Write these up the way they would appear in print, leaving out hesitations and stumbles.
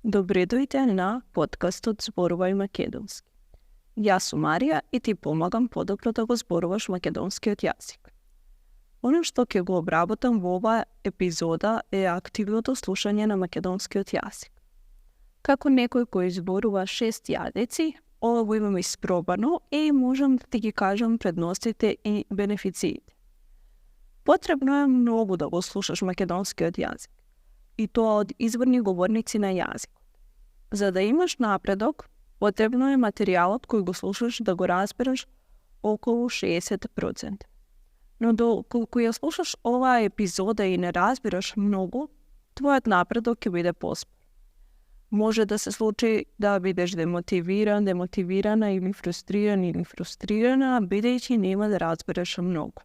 Добре дојде на подкастот Зборувај македонски. Јас сум Марија и ти помагам подобро да го зборуваш македонскиот јазик. Оно што ќе го обработам во оваа епизода е активното слушање на македонскиот јазик. Како некој кој зборува 6 јазици, ова го имам испробано и можам да ти ги кажам предностите и бенефициите. Потребно е многу да го слушаш македонскиот јазик, и тоа од изборни говорници на јазикот. За да имаш напредок, потребно е материјалот кој го слушаш да го разбереш околу 60%. Но доколку ја слушаш оваа епизода и не разбираш многу, твојот напредок ќе биде поспор. Може да се случи да бидеш демотивиран, демотивирана или фрустрирана, бидејќи нема да разбереш многу.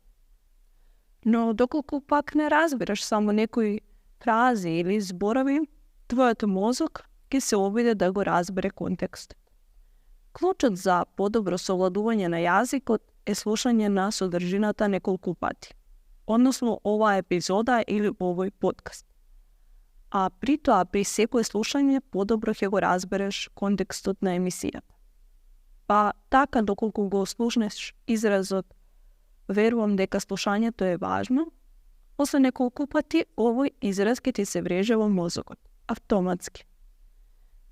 Но доколку пак не разбираш само некои фрази или зборови, твојот мозок ќе се обиде да го разбере контекстот. Клучот за подобро совладување на јазикот е слушање на содржината неколку пати, односно оваа епизода или овој подкаст. А при тоа, при секој слушање, подобро ќе го разбереш контекстот на емисијата. Па така, доколку го слушнеш изразот, верувам дека слушањето е важно, после неколку пати овој израз ќе ти се вреже во мозокот, автоматски.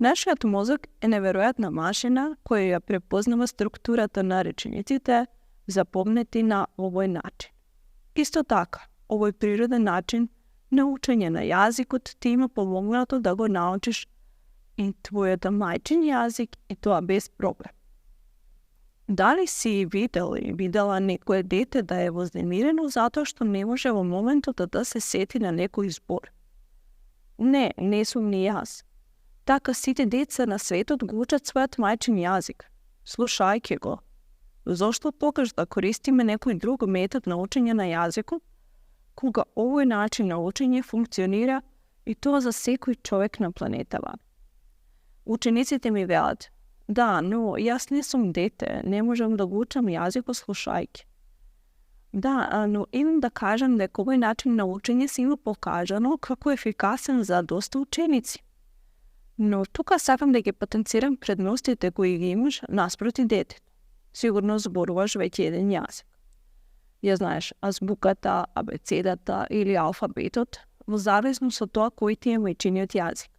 Нашиот мозок е неверојатна машина која ја препознава структурата на речениците запомнети на овој начин. Исто така, овој природен начин на учење на јазикот ти има помогнато да го научиш и твојот мајчин јазик и тоа без проблем. Дали си видела некое дете да е вознемирено затоа што не може во моментот да се сети на некој збор? Не сум ни јас. Така сите деца на светот го учат својот мајчин јазик, слушајќи го. Зошто покаж да користиме некој друг метод на учење на јазикот, кога овој начин на учење функционира и тоа за секој човек на планетава? Учениците ми велат: да, но јас не сум дете, не можам да го учам јазикот слушајќи. Да, но имам да кажам дека овој начин на учење се има покажано како ефикасен за доста ученици. Но тука сакам да ги потенцирам предностите кои ги имаш наспроти детето. Сигурно зборуваш веќе еден јазик. Ја знаеш азбуката, абецедата или алфабетот, во зависност од тоа кој ти е мајчиниот јазик.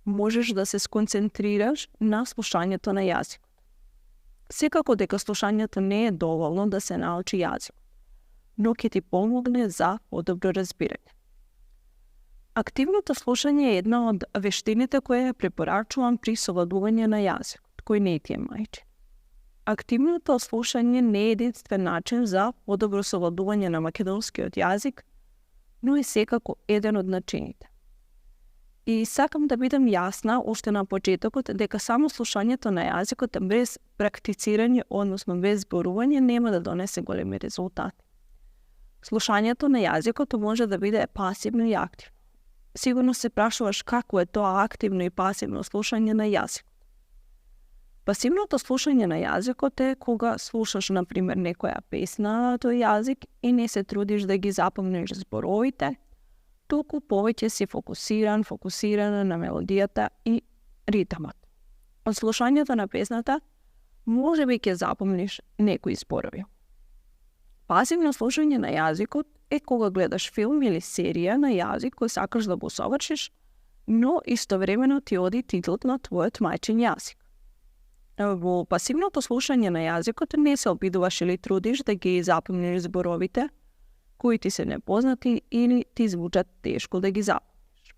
Можеш да се сконцентрираш на слушањето на јазикот. Секако дека слушањето не е доволно да се научи јазикот, но ќе ти помогне за подобро разбирање. Активното слушање е една од вештините која ја препорачувам при совладување на јазикот, кој не ти е мајчин. Активното слушање не е единствен начин за подобро совладување на македонскиот јазик, но е секако еден од начините. И сакам да бидам јасна уште на почетокот дека само слушањето на јазикот без практицирање, односно без зборување, нема да донесе големи резултати. Слушањето на јазикот може да биде пасивно и активно. Сигурно се прашуваш како е тоа активно и пасивно слушање на јазикот. Пасивното слушање на јазикот е кога слушаш, например, некоја песна на тој јазик и не се трудиш да ги запомниш зборовите, толку повеќе си фокусирана на мелодијата и ритмот. Од слушањето на песната, може би ќе запомниш некои зборови. Пасивно слушање на јазикот е кога гледаш филм или серија на јазик кој сакаш да го совршиш, но истовремено ти оди титлот на твојот мајчин јазик. Во пасивното слушање на јазикот не се обидуваш или трудиш да ги запомниш зборовите кои ти се непознати или ти звучат тешко да ги запомниш.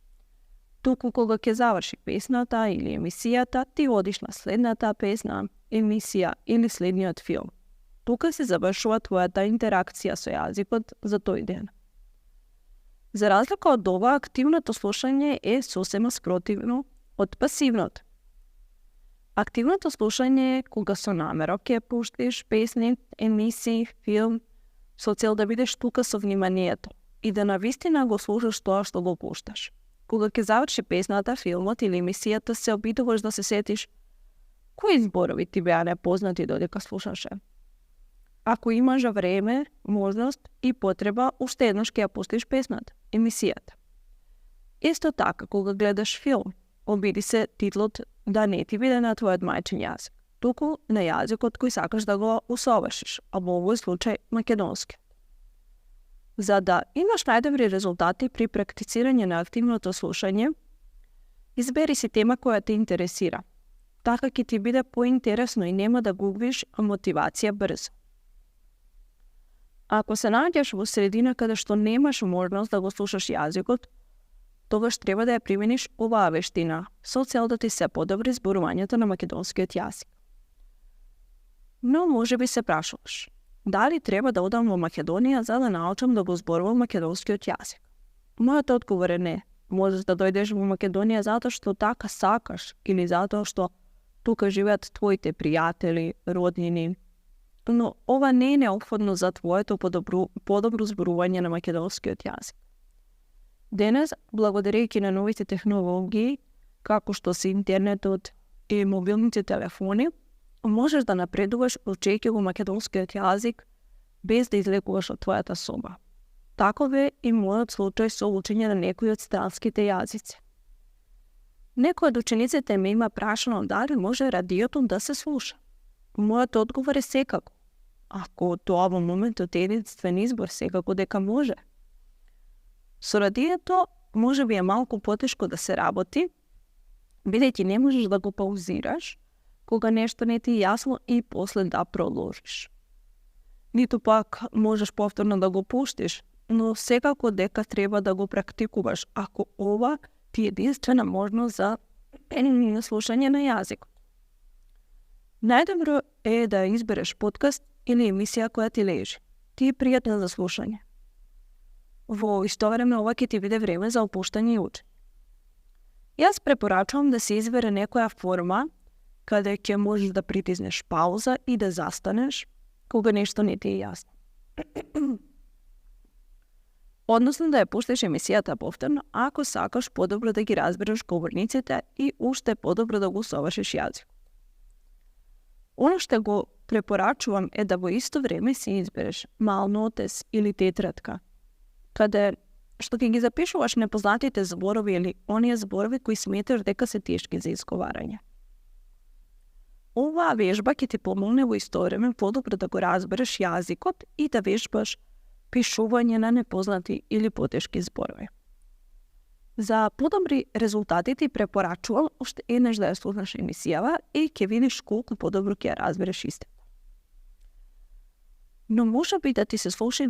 Туку кога ќе заврши песната или емисијата, ти одиш на следната песна, емисија или следниот филм. Тука се завршува твојата интеракција со јазикот за тој ден. За разлика од ова, активното слушање е сосема спротивно од пасивното. Активното слушање е кога со намера ќе пуштиш песни, емисии, филм, со цел да бидеш тука со вниманието и да навистина го слушаш тоа што го пушташ. Кога ќе заврши песната, филмот или емисијата, се обидуваш да се сетиш кои зборови ти беа непознати додека слушаше. Ако имаш време, можност и потреба, уште еднаш ќе ја пуштиш песната, емисијата. Исто така, кога гледаш филм, обиди се титлот да не ти биде на твојот мајчин јазик, туку на јазикот кој сакаш да го усовршиш, а во овој случај македонски. За да имаш најдобри резултати при практицирање на активното слушање, избери си тема која те интересира. Така ќе ти биде поинтересно и нема да губиш мотивација брзо. Ако се наоѓаш во средина каде што немаш можност да го слушаш јазикот, тогаш треба да ја примениш оваа вештина со цел да ти се подобри зборувањето на македонскиот јазик. Но можеби се прашуваш, дали треба да одам во Македонија за да научам да го зборувам македонскиот јазик? Мојот одговор е не. Можеш да дојдеш во Македонија затоа што така сакаш или затоа што тука живеат твоите пријатели, роднини, но ова не е неопходно за твоето подобро зборување на македонскиот јазик. Денес, благодарејќи на новите технологии, како што се интернетот и мобилните телефони, можеш да напредуваш учејќи го македонскиот јазик без да излекуваш од твојата соба. Таков е и мојот случај со учење на некои од странските јазици. Некој од учениците ме има прашано дали може радиото да се слуша. Мојот одговор е секако. Ако тоа во моментот е единствен избор, секако дека може. Со радиото може би е малку потешко да се работи, бидејќи не можеш да го паузираш кога нешто не ти е јасно и после да продолжиш. Ниту пак можеш повторно да го пуштиш, но секако дека треба да го практикуваш ако ова ти е единствена можност за слушање на јазикот. Најдобро е да избереш подкаст или емисија која ти лежи. Ти е пријатна за слушање. Во исто време ова ќе ти биде време за опуштање и учење. Јас препорачувам да се избере некоја форма каде ќе можеш да притиснеш пауза и да застанеш кога нешто не ти е јасно. Односно да ја пуштиш емисијата повторно ако сакаш подобро да ги разбереш говорниците и уште подобро да го усовршиш јазикот. Оно што го препорачувам е да во исто време си избереш мал нотес или тетрадка, каде што ќе ги запишуваш непознатите зборови или оние зборови кои сметаш дека се тешки за изговарање. Оваа вежба ќе ти помогне во исто време подобро да го разбереш јазикот и да вежбаш пишување на непознати или потешки зборови. За подобри резултати ти препорачувам уште еднаш да ја слушнеш емисијава и ќе видиш колку подобро ќе ја разбереш истата. Но може би да ти се случи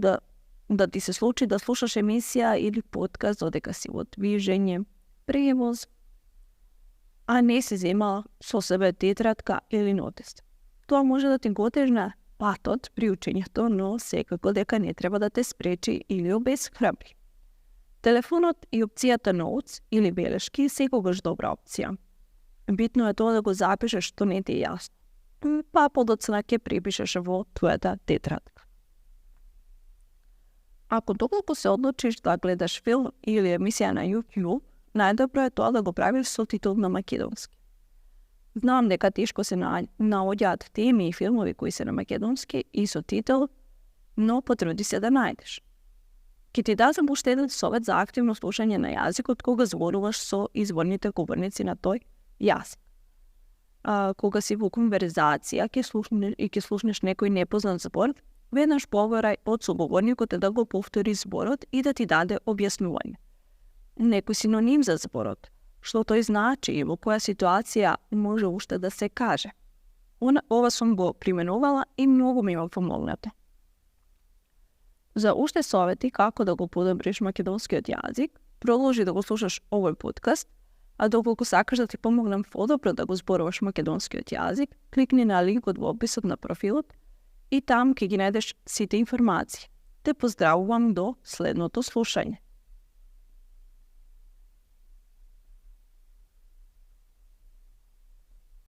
да слушаш емисија или подкаст додека си во движење, превоз, а не си зема со себе тетрадка или нотес. Тоа може да ти го отежна патот при учењето, но секако дека не треба да те спречи или обесхрабри. Телефонот и опцијата Notes или белешки е секогаш добра опција. Битно е тоа да го запишеш што не ти е јасно, па подоцна ќе припишеш во твојата тетрадка. Ако доколку се одлучиш да гледаш филм или емисија на YouTube, најдобро е тоа да го правиш со титул на македонски. Знам дека тешко се наоѓаат теми и филмови кои се на македонски и со титул, но потруди се да најдеш. Ке ти дадам уште еден совет за активно слушање на јазикот кога зборуваш со изворните говорници на тој јазик. Кога си во конверзација ќе слушнеш некој непознат збор, веднаш побарај од соговорникот да го повтори зборот и да ти даде објаснување. Некој синоним за зборот, што тој значи и во која ситуација може уште да се каже. Ова сум го применувала и многу ми помогнато. За уште совети како да го подобриш македонскиот јазик, продолжи да го слушаш овој подкаст, а доколку сакаш да ти помогнам подобро да го зборуваш македонскиот јазик, кликни на линкот во описот на профилот и там ќе ги најдеш сите информации. Те поздравувам до следното слушање.